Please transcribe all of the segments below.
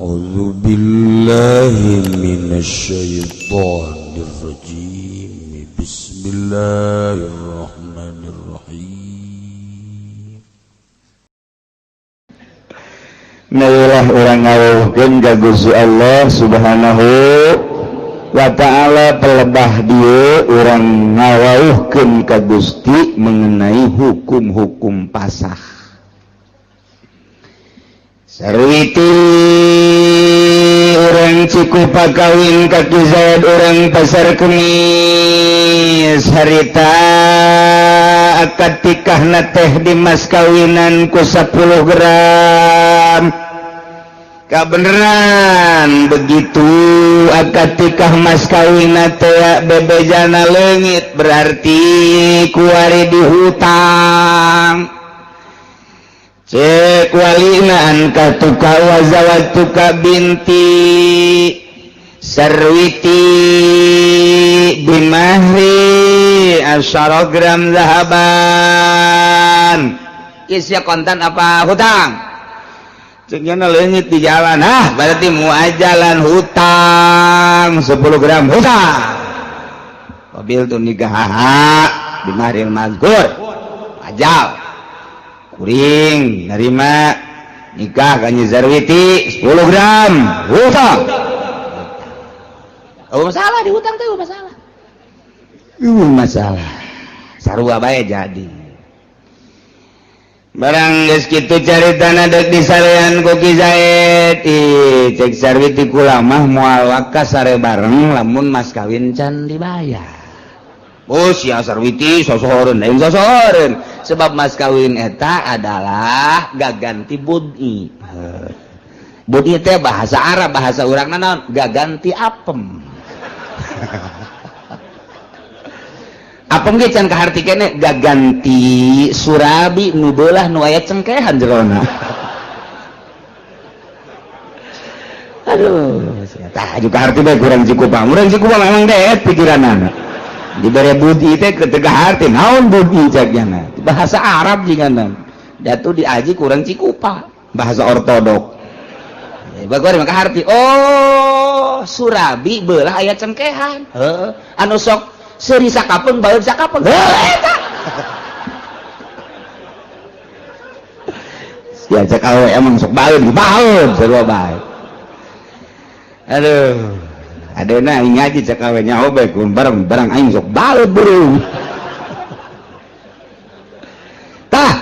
A'udzu billahi minasyaitonir rajim. Bismillahirrahmanirrahim. Nailah urang ngawuhkeun ka Gusti Allah Subhanahu wa ta'ala. Pelebah dieu urang ngawuhkeun ka Gusti mengenai hukum-hukum pasah. Sarwiti urang Cikupa kawin ka Ki Zaid urang Pasar Kemis. Harita akad tikahna teh di mas kawinan ku 10 gram. Kabeneran begitu akad tikah mas kawin teh bebejana leungit, berarti kuari dihutang. Cek walina, "Ankahtuka wa zawwajtuka binti Sarwiti bimahri asyara gram zahaban." Isya kontan apa hutang? Ceknya leungit di jalan. Ah, berarti muajalan hutang 10 gram hutang. Qabiltu nikahaha bimahril mazkur. Ajal kuring nerima nikah ka Nyi Zarwiti 10 gram hutang. Oh, masalah di hutang teh masalah. Masalah sarua bae. Jadi barang geus kitu caritana, dek disarean ku Ki Zaid. Ih, cek Sarwiti, "Kula mah moal waka sare bareng lamun mas kawin can dibayar." Oh, sia Sarwiti sosohoreun lain sosohoreun, sebab mas kawin eta adalah gaganti budi. Budi teh bahasa Arab, bahasa urang naon? Gaganti apem. Apem ge can kaharti kene. Gaganti surabi nu beulah nu aya cengkehan jerona. Aduh, tah juga harti bae kurang Cikupa. Urang Cikupa memang deet pikiranana. Dibere budi teh teu kaharti naon budi cek nya. Bahasa Arab jigana. Datu diaji kurang Cikupa, bahasa ortodok. Bagus maka harti. Oh, surabi beulah aya cengkehan. Heeh. Anu sok seuri sakapeung baeud sakapeung. Heuh eta. Ya cek awe emang sok baeud, baeud sarua bae. Aduh. Adena aing ngaji cek awe nyaho bae kun bareng barang aing sok baeud burung. Tah.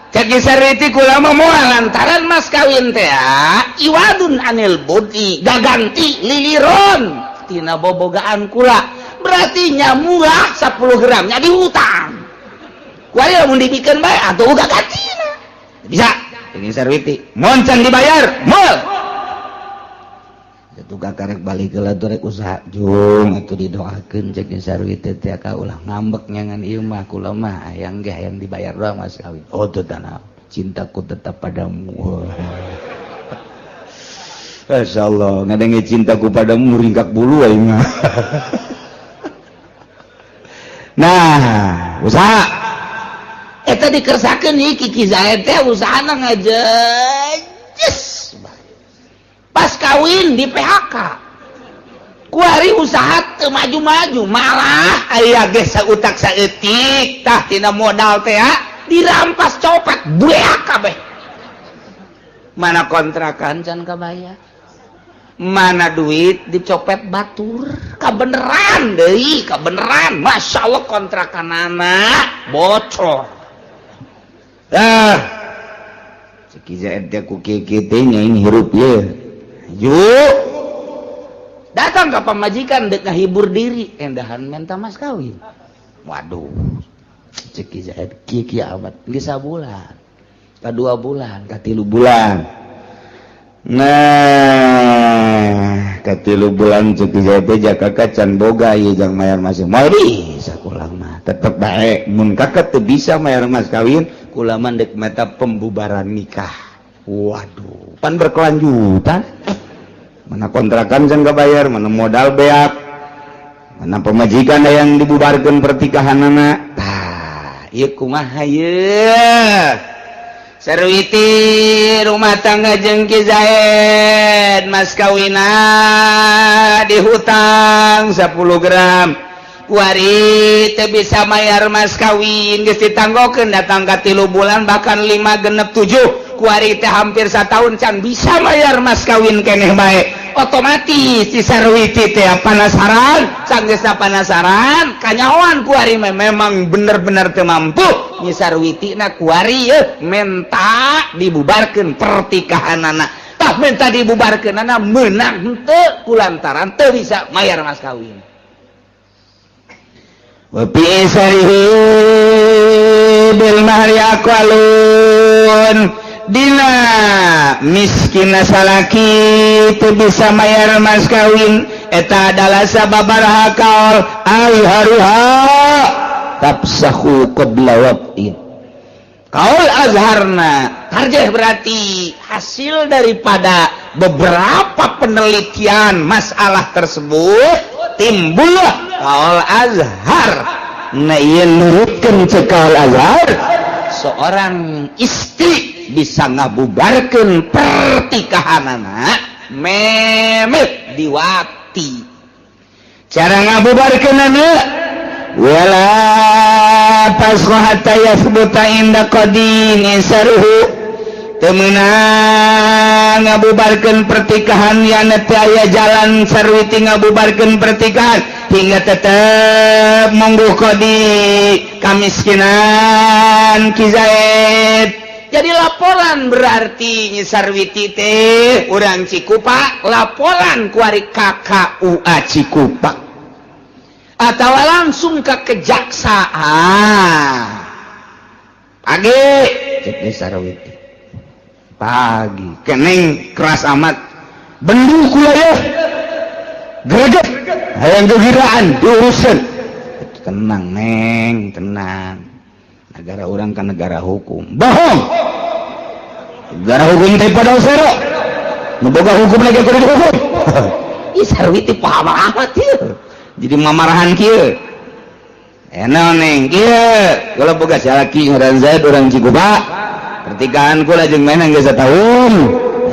Cek Sarwiti, "Kula mah moal lantaran mas kawin teh iwadun anil budi, gaganti liliron tina bobogaan kula, berarti nyamuah 10 gramnya dihutang. Kuari lamun dibikeun bae atuh uga gantina bisa." Ini Sarwiti moncan dibayar moal. Tukang karek balik ke rek usaha jung atuh didoakeun. Cek Sarwiti teh, "Ka ulah ngambek nyangan ieu mah, kula mah hayang ge hayang dibayar doang mas kawin." "Oh, teu tanah, cintaku tetap padamu." Masya Allah, ngadenge cintaku padamu ringkak bulu aing mah. Nah, usaha eta dikersakeun ieu Ki Zaid teh usahana ngajejes. Pas kawin di PHK, kuari usaha teu maju-maju, malah aya ge sautak saeutik. Tah, tina modal teh dirampas copet beak kabeh. Mana kontrakan can kabayar, mana duit dicopet batur. Kabeneran deui, kabeneran, Masya Allah, kontrakan anak bocor. Ah, cek Zaid teh, ku kieu teh nya ini hirup ye. Yuk datang ke pamajikan dek ngahibur diri, endahan minta mas kawin. Waduh, cek Zaid, kieu kieu amat geus sabulan ka 2 bulan ka 3 bulan. Nah, ka 3 bulan cek Zaid teh, jaka can boga ieu jang mayar masih moal bisa. Kula mah tetep bae, mun kakak teu bisa mayar mas kawin, kula mah dek meta pembubaran nikah. Waduh, pan berkelanjutan. Mana kontrakan can bayar, mana modal beak, mana pemajikan yang dibubarkan pertikahan anak. Tah, ieu kumaha ieu? Sarwiti rumah tangga jeung Ki Zaid, mas kawina dihutang 10 gram. Kuari teu bisa mayar mas kawin, geus ditanggokeun datang ka 3 bulan, bahkan 5 genep 7. Kuari teh hampir setahun can bisa mayar mas kawin keneh bae. Otomatis si Sarwiti teh penasaran. Sanggeusna penasaran, kanyahoan kuari memang bener-bener teu mampu. Nyi Sarwiti na kuari ye menta dibubarkeun pertikahanana. Tah, menta dibubarkeun meunang henteu kulantaran teu bisa mayar mas kawin? Wa fi isarihi bil mahri aqwalun. Dina miskin salaki teu bisa mayar mas kawin, eta adalah sababaraha kaul. Azharuha tafsakhu qabla waqtin. Kaul azharna tarjih, berarti hasil daripada beberapa penelitian masalah tersebut timbullah kaul azhar. Nah, ieu nurutkeun cek kaul azhar, seorang istri bisa ngabubarkeun pertikahanana memeh diwati. Cara ngabubarkeunana, wala fasakha hatta yathbuta inda qadin isaruhu. Teu meunang ngabubarkeun pertikahan yang teu aya jalan Sarwiti ngabubarkeun pertikahan hingga tetep monggo qadi kamiskinan Ki Zaid. Jadi laporan, berarti Nyi Sarwiti teh urang Cikupa, laporan kuari ka KUA Cikupa atau langsung ke kejaksaan. Pagi, cek Nyi Sarwiti, pagi keneng keras amat bendu kula ya, greget hayang gegiraan diurusan. Tenang, Neng, tenang. Negara orang kan negara hukum. Bohong, negara hukum teh pada sero nu boga hukum lagi kudu dihukum. Ih, Sarwiti paham amat ieu, jadi mamarahan kieu. Enak, Neng, kieu kalau boga salaki ngaran Zaid, urang Cikupa, pertikahan kula jeung menang geus satahun.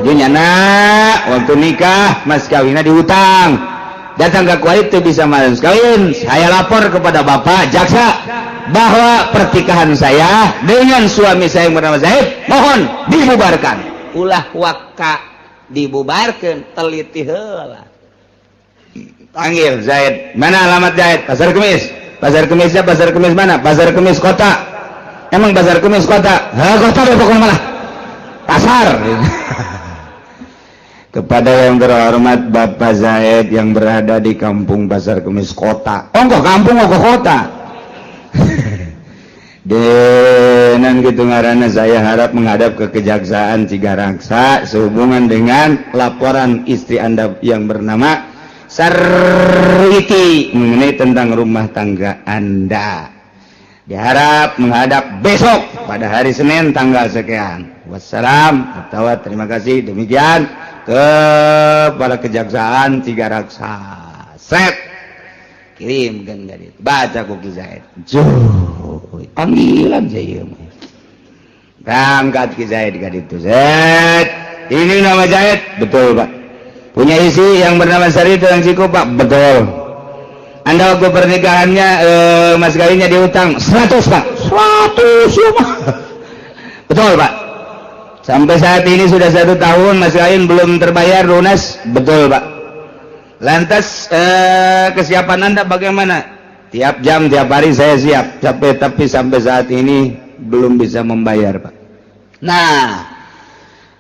Jadi nyana waktu nikah mas kawinna dihutang, datang ke kuari teu bisa mas kawin. Saya lapor kepada bapak jaksa bahwa pertikahan saya dengan suami saya yang bernama Zaid mohon dibubarkan. Ulah waka dibubarkan, teliti heula. Panggil Zaid. Mana alamat Zaid? Pasar Kemis. Pasar Kemisnya Pasar Kemis mana? Pasar Kemis kota. Emang Pasar Kemis kota? Ha, kota deh pokoknya, malah pasar. Kepada yang terhormat Bapak Zaid yang berada di kampung Pasar Kemis kota. Oh, kok kampung, oh, kok kota. Denan gitu ngaranna, saya harap menghadap ke Kejaksaan Cigaraksa sehubungan dengan laporan istri Anda yang bernama Sarwiti mengenai tentang rumah tangga Anda. Diharap menghadap besok pada hari Senin tanggal sekian. Wassalam atau terima kasih. Demikian kepada Kejaksaan Cigaraksa. Set, kirim kan itu baca ku Ki Zaid. Panggilan saya berangkat. Ki Zaid ka ditu. Zaid, ini nama Zaid betul, Pak? Punya istri yang bernama Sari itu yang Cikupa, betul? Anda waktu pernikahannya mas kawinnya diutang 100, Pak? 100 ya, Pak? Betul, Pak. Sampai saat ini sudah satu tahun mas kawin belum terbayar lunas, betul, Pak? Lantas kesiapan Anda bagaimana? Tiap jam, tiap hari saya siap capek, tapi sampai saat ini belum bisa membayar, Pak. Nah,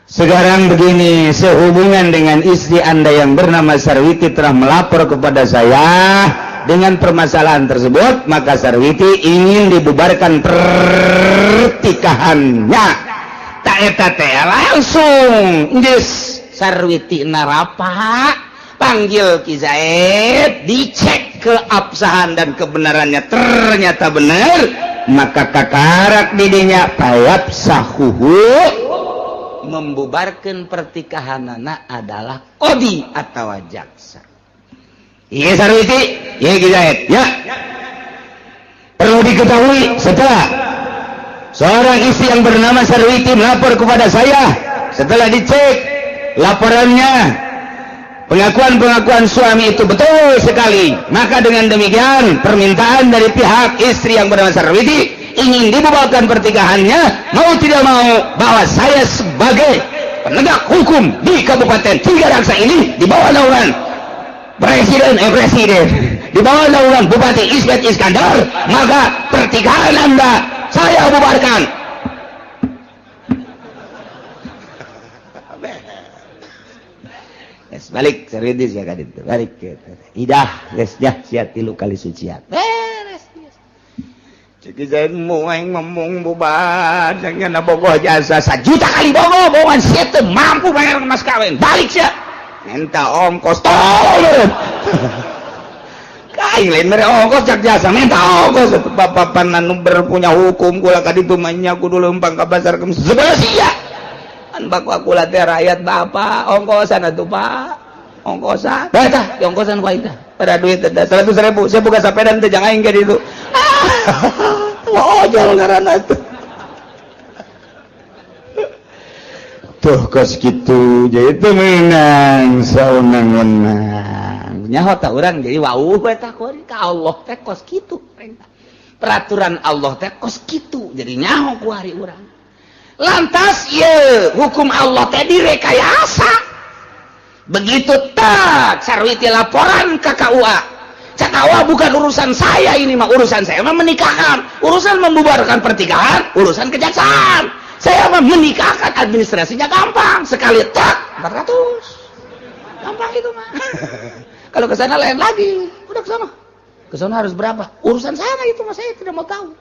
sekarang begini, sehubungan dengan istri Anda yang bernama Sarwiti telah melapor kepada saya dengan permasalahan tersebut, maka Sarwiti ingin dibubarkan pertikahannya. Tak eta teh langsung geus Sarwiti narapa, panggil Ki Zaid, dicek keabsahan dan kebenarannya, ternyata benar, maka kakarak didinya fayafsakhuhu, membubarkan pertikahanana adalah qadi atau jaksa. Iya, Sarwiti, iya, Ki Zaid, ya. Perlu diketahui, setelah Seorang istri yang bernama Sarwiti melapor kepada saya. Setelah dicek laporannya, pengakuan-pengakuan suami itu betul sekali. Maka dengan demikian permintaan dari pihak istri yang bernama Sarwiti ingin dibubarkan pernikahannya, mau tidak mau bahwa saya sebagai penegak hukum di Kabupaten Tigaraksa ini di bawah naungan presiden di bawah naungan Bupati Ismet Iskandar, maka pernikahan Anda saya bubarkan. Yes, balik serius ya kan itu. Balik gitu. Idah geus nya sia 3 kali sucian. Beres. Cek zain aing ngomong bubar jangan bogoh jasa 1 juta kali bogoh bohongan sia teu mampu bayar mas kawin. Balik sia. Minta ongkos tolong. Kain lain mere ongkos jak jasa minta ongkos bapak anu berpunya hukum kula ka ditu mah nya kudu leumpang ka pasar kemis sebelah sia. An baku kula teh rakyat bapak ongkosan atuh Pak. Ongkosan. Tah tah ongkosan ku aing tah. Pada duit teh 100.000 saya buka sepeda teh jangan aing ka ditu. Ojol ngaranna tuh. Tuh kos kitu jadi teu meunang saunang-unang. Nyaho tah urang jadi wauh we tah ka Allah teh kos kitu. Peraturan Allah teh kos kitu jadi nyaho ku hari urang. Lantas ye hukum Allah teh direkayasa. Begitu tak Sarwiti laporan ke KUA. Cak KUA bukan urusan saya ini mah, urusan saya mah menikahkan, urusan membubarkan pernikahan, urusan kejaksaan. Saya mah menikahkan, administrasinya gampang, sekali tak 400. Gampang itu mah. Kalau ke sana lain lagi, udah ke sana. Ke sana harus berapa? Urusan sana itu mah saya tidak mau tahu.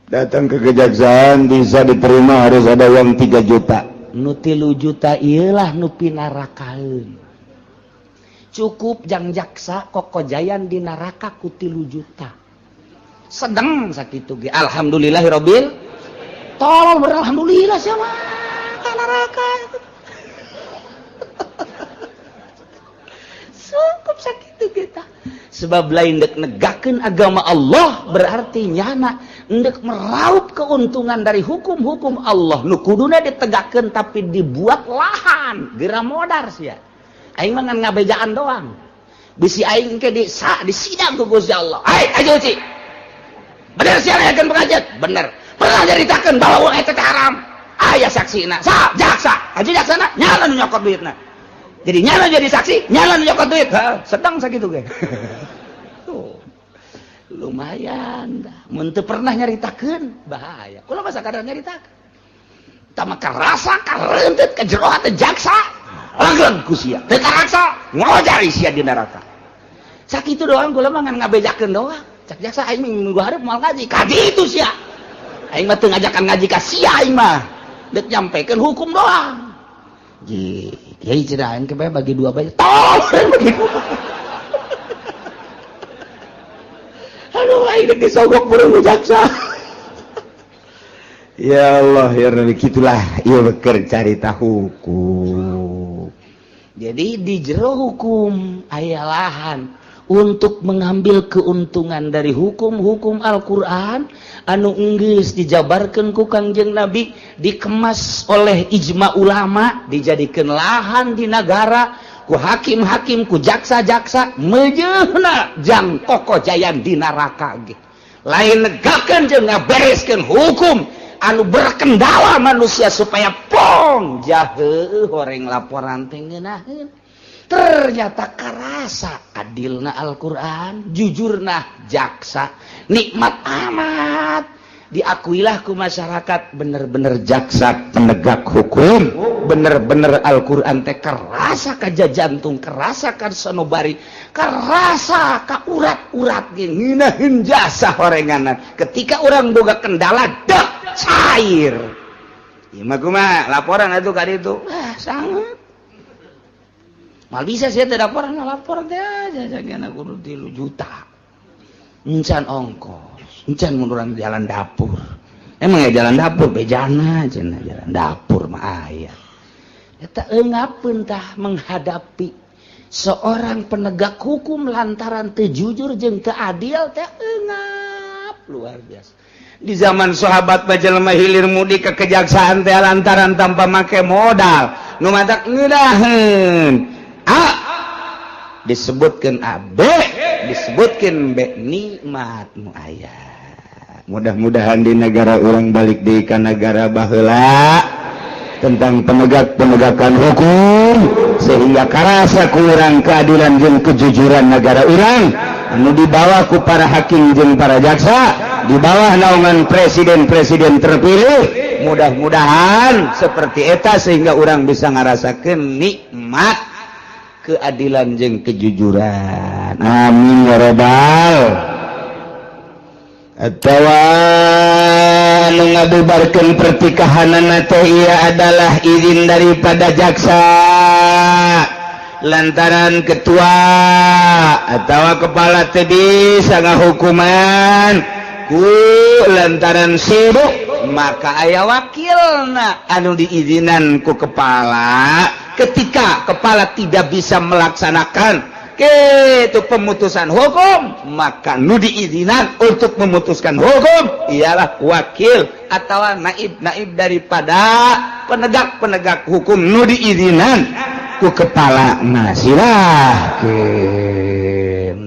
Datang ke kejaksaan bisa diterima harus ada uang 3 juta. Nu 3 juta iyalah nu pinarakaeun. Cukup jang jaksa kokojayan di neraka ku 3 juta. Sedang sakitu ge. Alhamdulillahirabbil. Tolol beralhamdulillah siapa ka neraka. Cukup sakitu kita. Sebab lain dek negakeun agama Allah berarti nyana ndek meraup keuntungan dari hukum-hukum Allah nu kuduna ditegakkeun tapi dibuat lahan geura modar sia. Aing mah ngan ngabejaan doang. Bisi aing ke di disidang ku Gusti Allah. Ai aja uci. Bener sia ngayakeun pengajian? Bener. Pernah nyaritakeun bahwa uang eta teh haram. Aya saksina. Sa jaksa. Haji jaksana nyala nu nyokot duitna. Jadi nyala jadi saksi, nyala nyokot duit. Sedang sakitu ge. Tuh. Lumayan dah. Mun teu pernah nyaritakeun, bahaya. Kula mah sakadar nyaritakeun. Tah mah karasa kareunteut ka jero hate jaksa. Langgeng ku sia. Teu karaksa, ngojari sia di neraka. Sakitu doang kula mah ngan ngabejakeun doang. Cak jaksa aing minggu hareup moal ngaji. Kaji itu sia. Aing mah teu ngajakan ngaji ka sia aing mah. Deuk nyampekeun hukum doang. Kiai cenah aing ke bagi dua bae. Tolong bagi dua. Aduh aing deuk disogok burung jaksa. Ya Allah ya Rabbi, gitulah ieu keur carita hukum. Jadi di jero hukum aya lahan untuk mengambil keuntungan dari hukum-hukum Al-Qur'an anu enggeus dijabarkeun ku Kangjeng Nabi, dikemas oleh ijma ulama, dijadikeun lahan di nagara ku hakim-hakim, ku jaksa-jaksa, meujeuhna jang kokojayan di neraka ge. Lain negakeun jeung ngabereskeun hukum anu berkendala manusia supaya pong jahe horeng laporan teh ngeunaheun. Ternyata karasa adilna Al-Qur'an, jujurna jaksa, nikmat amat diakuilah ku masyarakat, bener-bener jaksa penegak hukum, bener-bener Al-Qur'an teh kerasa ka jantung, kerasa ka sanubari, kerasa ka urat-urat ge ngeunaheun jasa horenganan. Ketika orang boga kendala dek cair. Ieu mah kumaha laporan atuh ka ditu. Ah sangat mal bisa sih tidak laporan, laporan teh aja jangan aku 3 juta. Encan ongkos, encan mun urang jalan dapur. Emang ya jalan dapur bejana cenah jalan dapur mah aya. Eta eungapeun tah menghadapi seorang penegak hukum lantaran teu jujur jeung teu adil teh eungap luar biasa. Di zaman sahabat mah jelema hilir mudik ke kejaksaan teh lantaran tanpa make modal nu matak ngeunaheun. A disebutkeun A, B disebutkeun B, nikmat nu aya. Mudah-mudahan di negara urang balik di ka negara baheula tentang penegak penegakan hukum, sehingga karasa kurang keadilan jeung kejujuran negara urang anu dibawa ku para hakim jeung para jaksa di bawah naungan presiden-presiden terpilih. Mudah-mudahan seperti eta, sehingga orang bisa ngerasakan nikmat keadilan jeung kejujuran. Amin ya robbal. Atawa nu ngabubarkeun pertikahanana teh ia adalah izin daripada jaksa, lantaran ketua atau kepala teu bisa ngahukuman ku lantaran sibuk, maka aya wakilna anu diizinan ku kepala. Ketika kepala tidak bisa melaksanakan itu pemutusan hukum, maka nu diizinan untuk memutuskan hukum ialah wakil atau naib-naib daripada penegak-penegak hukum nu diizinan ku kepala. Nah, silahkan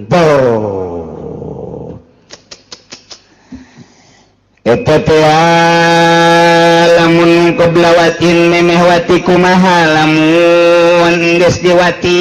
tuh. Eta teh lamun qabla wat'in, memeh wati. Kumaha lamun geus diwati?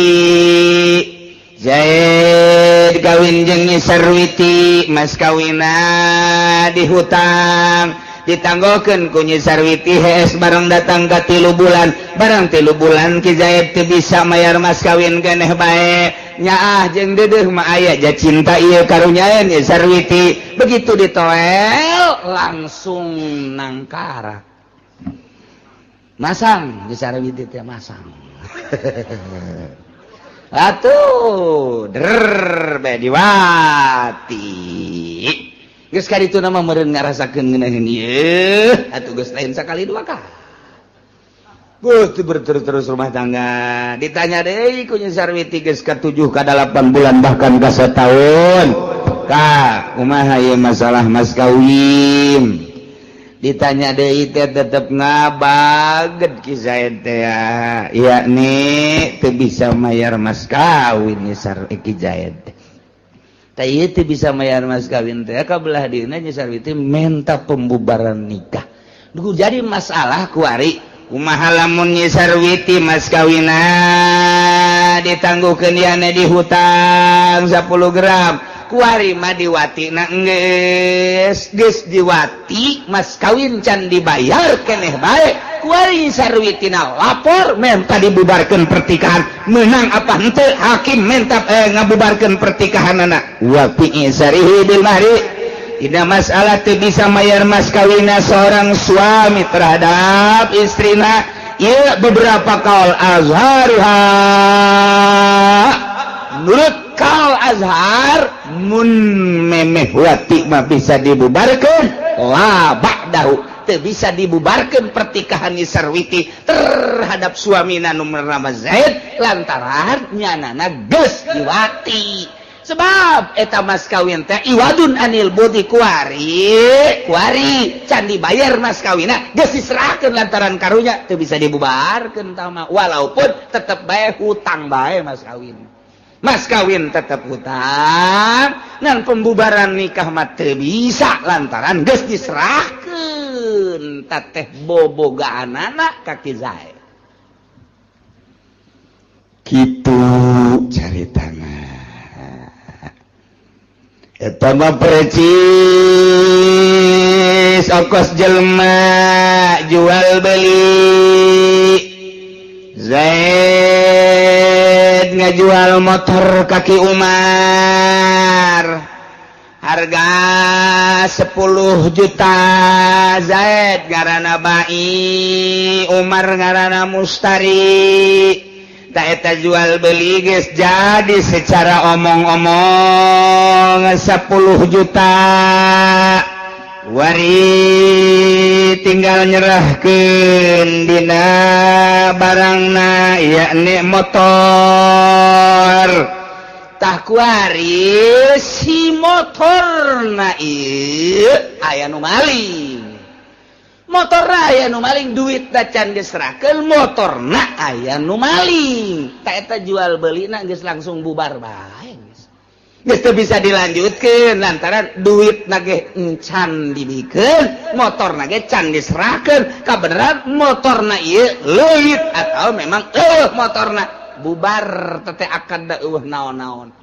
Zaid kawin jeung Nyi Sarwiti, mas kawina dihutang, ditanggokeun ku Nyi Sarwiti. Hees, barang datang ka 3 bulan, barang 3 bulan Ki Zaid teu bisa mayar mas kawin keneh bae. Nyaah jeung deudeuh mah aya ja cinta ieu karunya Nyi Sarwiti. Begitu ditoel langsung nangkarak, masang Nyi Sarwiti teh, masang atuh der bae diwati. Geus kaditu nama meureun ngarasakeun ngeunaheun ieu atuh, geus lain sakali dua kali. Buh, berterus-terus rumah tangga. Ditanya deui ku Nyi Sarwiti geus ka 7 ka 8 bulan, bahkan ka setahun. Ka, kumaha ieu masalah mas kawin? Ditanya deui teh tetep ngabaget Ki Zaid teh ya. Yakni teu bisa mayar mas kawin Nyi Sar Ki Zaid teh. Tah, ieu teu bisa mayar mas kawin teh, ka belah dieuna Nyi Sarwiti minta pembubaran nikah. Duh, jadi masalah kuari. Kumaha lamun Nyi Sarwiti mas kawina ditangguhkeun, yane dihutang 10 gram, kuari mah diwati na geus geus diwati, mas kawin can dibayar keneh bae, kuari Nyi Sarwitina lapor minta dibubarkeun pertikahan, menang apa henteu hakim minta ngabubarkeun pertikahanana? Wa fi i'sarihi bil mahri. Tidak masalah teu bisa mayar mas kawina seorang suami terhadap istrina ya, beberapa kaul azharuha. Menurut kaul azhar, mun memeh wati mah bisa dibubarkan, la ba'dahu teu bisa dibubarkan pertikahan Nyi Sarwiti terhadap suamina nu bernama Zaid, lantaran nyanana geus diwati, sebab eta mas kawin teh iwadun anil budi. Kuari kuari can dibayar mas kawina geus diserahkeun, lantaran karunya teu bisa dibubarkeun tama, walaupun tetep bae hutang bae mas kawin, mas kawin tetep hutang. Dan pembubaran nikah mah teu bisa lantaran geus diserahkeun teteh bobogaanana ka Ki Zaid. Kitu caritana. Eta mah precis ongkos jelema jual beli. Zaid ngajual motor ka Ki Umar harga 10 juta. Zaid ngaranna bai, Umar ngaranna mustari. Eta jual beli geus jadi secara omong-omong 10 juta, wari tinggal nyerahkeun dina barangna, yakni motor. Tah, kuari si motorna ieu aya nu maling, motor aya nu maling, duit can diserahkeun, motorna aya nu maling. Tah, eta jual belina geus langsung bubar bae, geus teu bisa dilanjutkeun lantaran duit ge encan dibikeun, motorna ge can diserahkeun. Kabeneran motorna ieu leuit atau memang motorna, bubar tete akad, da euweuh naon-naon.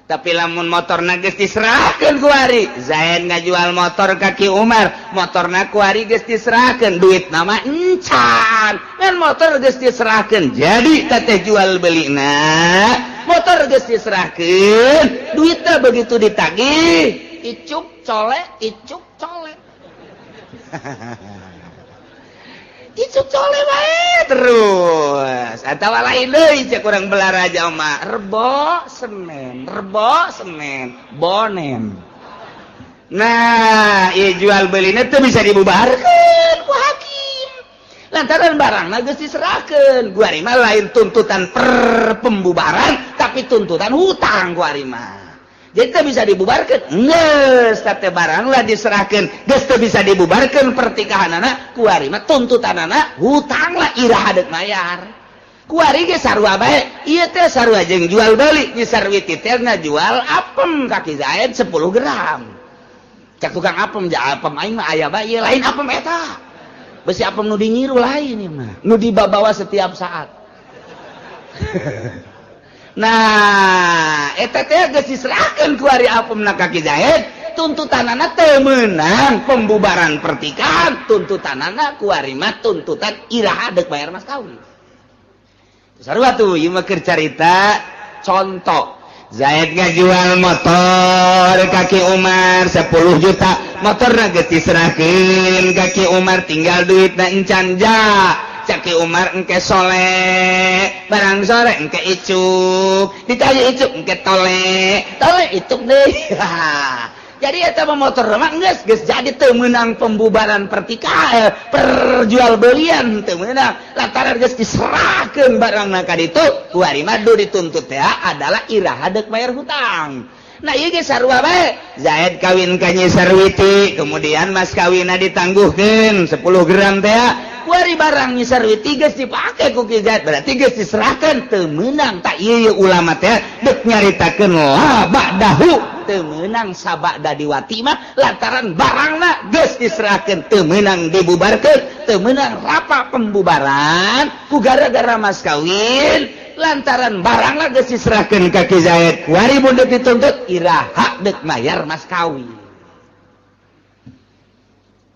Tapi lamun motorna geus diserahkeun, kuari Zaid ngajual motor ka Ki Umar, motorna kuari geus diserahkeun, duitna mah encan, kan motor geus diserahkeun, jadi teteh jual belina. Motor geus diserahkeun, duitna begitu ditagih, icuk cole, icuk cole, icuk cole bae terus. Atau lain deui, cek urang Balaraja mah, Rebo Senen, Rebo Senen bonen. Nah, ieu jual belina teu bisa dibubarkeun ku hakim lantaran barangna geus diserahkeun. Kuari mah lain tuntutan per pembubaran, tapi tuntutan hutang kuari mah. Jadi teu bisa dibubarkan, geus teh barang lah diserahkan, geus teu bisa dibubarkan pertikahanana. Kuari mah tuntutanana hutang lah, iraha deuk mayar? Kuari ge sarua bae, ieu teh sarua jeung jual beli. Nyi Sarwiti teh ngajual apem ka Ki Zaid 10 gram. Cak tukang apem, ja apem aing mah aya bae. Ieu lain apem eta, besi apem nu dinyiru lain, ieu mah nu dibawa setiap saat. Nah, eta teh geus diserahkeun kuari apemna ka Ki Zaid, tuntutanana teu meunang pembubaran pertikahan, tuntutanana kuari mah tuntutan iraha deuk bayar mas kawin. Sarua tuh, ieu mah keur carita contoh. Zaid ngajual motor ka Ki Umar 10 juta, motorna geus diserahkeun ka Ki Umar, tinggal duitna encan. Ja cak Ki Umar, engke sore, barang sore engke icuk. Ditanya icuk, engke tole, tole icuk deh. Jadi eta mah motor mah geus geus jadi, teu meunang pembubaran pertikahan, perjual belian teu meunang lantaran geus diserahkeun barangna ka ditu. Kuari mah dituntut teh adalah iraha deuk bayar hutang. Nah, ieu ge sarua bae. Zaid kawin ka Nyi Sarwiti, kemudian mas kawinna ditangguhkeun 10 gram teh. Kuari barang Nyi Sarwiti geus dipake ku Ki Zaid, berarti geus diserahkeun, teu meunang. Tak ieu ulama teh deuk nyaritakeun la ba'dahu, teu meunang sabada diwati mah lantaran barangna geus diserahkeun, teu meunang dibubarkeun, teu meunang rapa pembubaran ku gara-gara mas kawin lantaran barangna geus diserahkeun ka Ki Zaid. Kuari mun deuk dituntut, iraha deuk mayar mas kawin?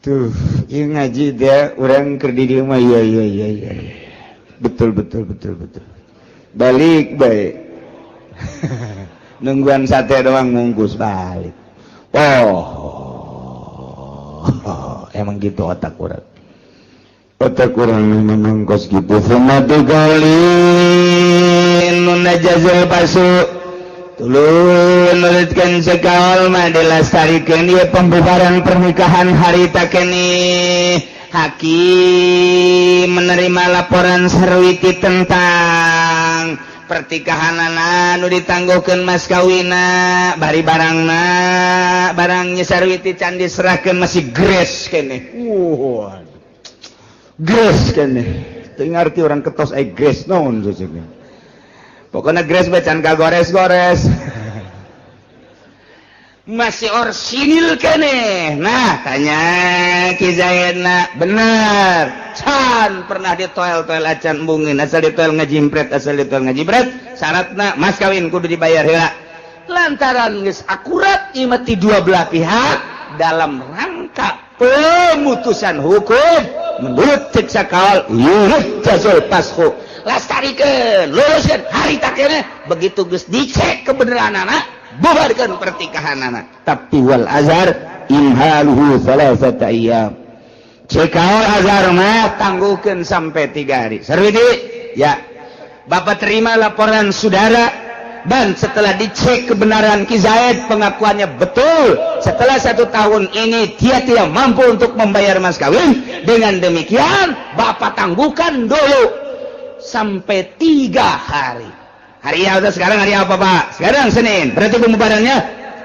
Tuh, ieu ngaji dia urang keur di dieu mah, iya, betul betul betul betul, balik baik, nungguan sate doang mungkus balik. Oh, emang gitu otak urang, otak urang memang kos gitu. Summa najazul fasku, tuluy nurutkeun sekaol mah dilestarikan ieu pembubaran pernikahan. Harita keneh hakim menerima laporan Sarwiti tentang pertikahan anu ditangguhkan mas kawina, bari barangna, barangnya Sarwiti can diserahkan, masih gres keneh. Wah, gres keneh, teu ngarti urang ketos ai gres naon seseukeun. Pokoknya gres bacan kagores-gores, masih orsinil keneh. Nah, tanya Ki Zaidna, bener can pernah ditoel-toel acan embungeun, asal ditoel ngajimpret, asal ditoel ngajimpret. Syaratna mas kawin kudu dibayar heula. Lantaran geus akurat ieu mah ti dua belah pihak dalam rangka pemutusan hukum, menurut cek sakaol yurjazul fasku, lastarikeun, luluskeun harita keneh. Begitu geus dicek kebenaran anak, bubarkan pertikahan anak. Tapi wal azhar imhaluhu salasata ayyam. Cek kaul azhar mah tangguhkeun sampai 3 hari. Sarwiti ya, Bapak terima laporan saudara dan setelah dicek kebenaran Ki Zaid, pengakuannya betul, setelah satu tahun ini dia tidak mampu untuk membayar mas kawin. Dengan demikian Bapak tangguhkan dulu sampai 3 hari. Hari apa sekarang, hari apa, Pak? Sekarang Senin. Berarti pembubarannya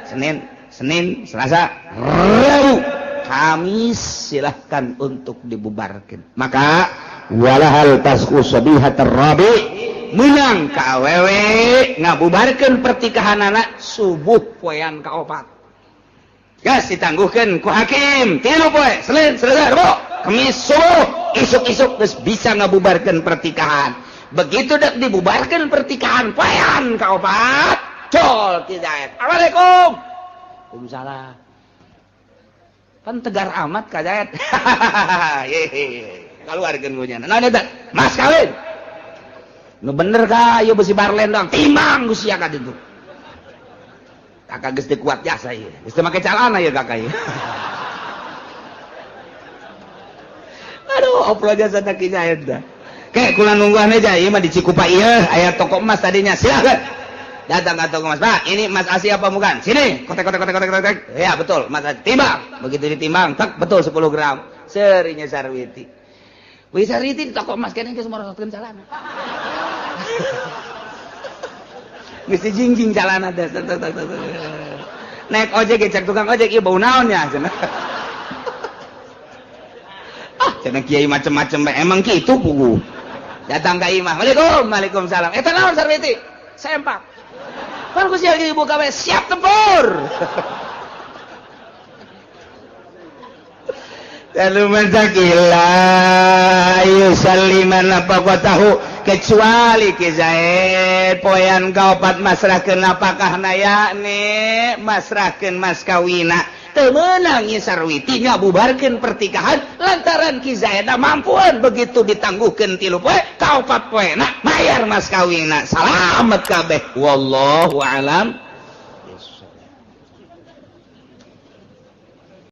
Senin, Senin, Selasa, Rabu, Kamis, silahkan untuk dibubarkan. Maka walahal fasku sabihat rabi, menang ka awewe ngabubarkeun pertikahan anak subuh poean kaopat. Gas ditangguhkan ku hakim 3 poe, Senin, Selasa, Rabu, Kamis subuh, isuk-isuk geus bisa ngabubarkeun pertikahan. Begitu dek dibubarkan pertikahan poean kaopat, col tidak. Assalamualaikum. Waalaikumsalam. Pan tegar amat ka Zaid. Keluarkeun ku nya. Naon eta? Mas kawin. Nu bener ka ieu besi barlen dong. Timbang ku sia ka ditu. Kakak geus teu kuat jasa ieu. Geus teu make calana ieu kakak ieu. Aduh, oprol jasa ki Zaid dah. Kayak kula nungguan aja, ieu mah di Cikupa ieu aya toko emas tadinya. Silakan. Datang ke toko emas, "Pak, ini emas asli apa bukan?" "Sini, kotek kotek kotek kotek kotek." "Ya, betul, emas asli." Timbang. Begitu ditimbang, tek, betul 10 gram. Serinya Sarwiti. Wih, Sarwiti di toko emas kene geus morosotkeun calana. Geus dijingjing calana teh. Naik ojek, cek tukang ojek, "Ieu bau naon ya?" Cenah. Ah, cenah kiai macem-macem bae. Emang kitu pugu. Datang ke imah. "Waalaikum, waalaikumsalam." "Eta naon, Sarwiti?" "Sempak." "Pan ku sia dibuka we, siap tempur." Lalu mentakila yusalliman nafaqatahu, kecuali Ki Zaid poean kaopat masrahkeun napakahna, yakni masrahkeun mas kawina. Teu meunang Nyi Sarwiti ngabubarkeun pertikahan lantaran Ki Zaid mampuan. Begitu ditangguhkeun 3 poe, kaopat poena mayar mas kawina, salamet kabeh. Wallahu alam.